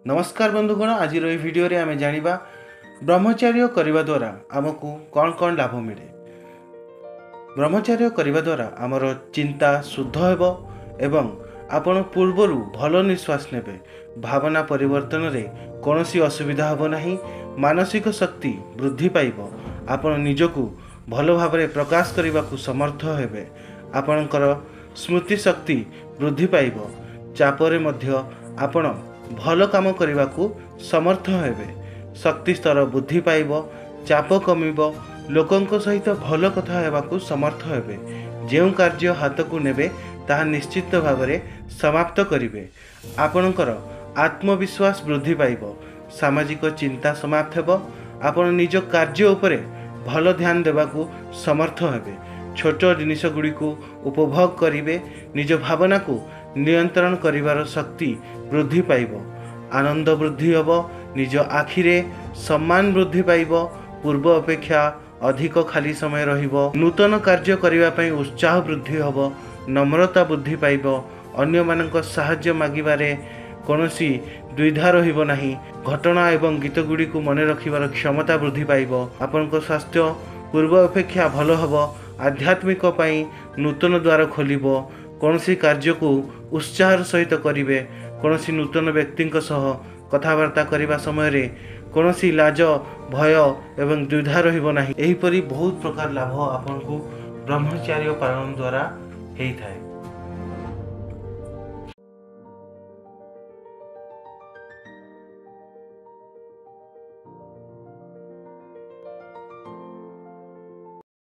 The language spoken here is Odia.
ନମସ୍କାର ବନ୍ଧୁଗଣ, ଆଜିର ଏହି ଭିଡ଼ିଓରେ ଆମେ ଜାଣିବା ବ୍ରହ୍ମଚର୍ଯ୍ୟ କରିବା ଦ୍ୱାରା ଆମକୁ କ'ଣ କ'ଣ ଲାଭ ମିଳେ। ବ୍ରହ୍ମଚର୍ଯ୍ୟ କରିବା ଦ୍ୱାରା ଆମର ଚିନ୍ତା ଶୁଦ୍ଧ ହେବ ଏବଂ ଆପଣ ପୂର୍ବରୁ ଭଲ ନିଶ୍ୱାସ ନେବେ। ଭାବନା ପରିବର୍ତ୍ତନରେ କୌଣସି ଅସୁବିଧା ହେବ ନାହିଁ। ମାନସିକ ଶକ୍ତି ବୃଦ୍ଧି ପାଇବ। ଆପଣ ନିଜକୁ ଭଲ ଭାବରେ ପ୍ରକାଶ କରିବାକୁ ସମର୍ଥ ହେବେ। ଆପଣଙ୍କର ସ୍ମୃତି ଶକ୍ତି ବୃଦ୍ଧି ପାଇବ। ଚାପରେ ମଧ୍ୟ ଆପଣ ଭଲ କାମ କରିବାକୁ ସମର୍ଥ ହେବେ। ଶକ୍ତି ସ୍ତର ବୃଦ୍ଧି ପାଇବ, ଚାପ କମିବ, ଲୋକଙ୍କ ସହିତ ଭଲ କଥା ହେବାକୁ ସମର୍ଥ ହେବେ। ଯେଉଁ କାର୍ଯ୍ୟ ହାତକୁ ନେବେ ତାହା ନିଶ୍ଚିତ ଭାବରେ ସମାପ୍ତ କରିବେ। ଆପଣଙ୍କର ଆତ୍ମବିଶ୍ୱାସ ବୃଦ୍ଧି ପାଇବ। ସାମାଜିକ ଚିନ୍ତା ସମାପ୍ତ ହେବ। ଆପଣ ନିଜ କାର୍ଯ୍ୟ ଉପରେ ଭଲ ଧ୍ୟାନ ଦେବାକୁ ସମର୍ଥ ହେବେ। ଛୋଟ ଜିନିଷ ଗୁଡ଼ିକୁ ଉପଭୋଗ କରିବେ। ନିଜ ଭାବନାକୁ ନିୟନ୍ତ୍ରଣ କରିବାର ଶକ୍ତି ବୃଦ୍ଧି ପାଇବ। ଆନନ୍ଦ ବୃଦ୍ଧି ହେବ। ନିଜ ଆଖିରେ ସମ୍ମାନ ବୃଦ୍ଧି ପାଇବ। ପୂର୍ବ ଅପେକ୍ଷା ଅଧିକ ଖାଲି ସମୟ ରହିବ। ନୂତନ କାର୍ଯ୍ୟ କରିବା ପାଇଁ ଉତ୍ସାହ ବୃଦ୍ଧି ହେବ। ନମ୍ରତା ବୃଦ୍ଧି ପାଇବ। ଅନ୍ୟମାନଙ୍କ ସାହାଯ୍ୟ ମାଗିବାରେ କୌଣସି ଦ୍ୱିଧା ରହିବ ନାହିଁ। ଘଟଣା ଏବଂ ଗୀତ ଗୁଡ଼ିକୁ ମନେ ରଖିବାର କ୍ଷମତା ବୃଦ୍ଧି ପାଇବ। ଆପଣଙ୍କ ସ୍ୱାସ୍ଥ୍ୟ ପୂର୍ବ ଅପେକ୍ଷା ଭଲ ହେବ। ଆଧ୍ୟାତ୍ମିକ ପାଇଁ ନୂତନ ଦ୍ୱାର ଖୋଲିବ। କୌଣସି କାର୍ଯ୍ୟକୁ ଉତ୍ସାହର ସହିତ କରିବେ। କୌଣସି ନୂତନ ବ୍ୟକ୍ତିଙ୍କ ସହ କଥାବାର୍ତ୍ତା କରିବା ସମୟରେ କୌଣସି ଲାଜ, ଭୟ ଏବଂ ଦ୍ୱିଧା ରହିବ ନାହିଁ। ଏହିପରି ବହୁତ ପ୍ରକାର ଲାଭ ଆପଣଙ୍କୁ ବ୍ରହ୍ମଚର୍ଯ୍ୟ ପାଳନ ଦ୍ୱାରା ହେଇଥାଏ।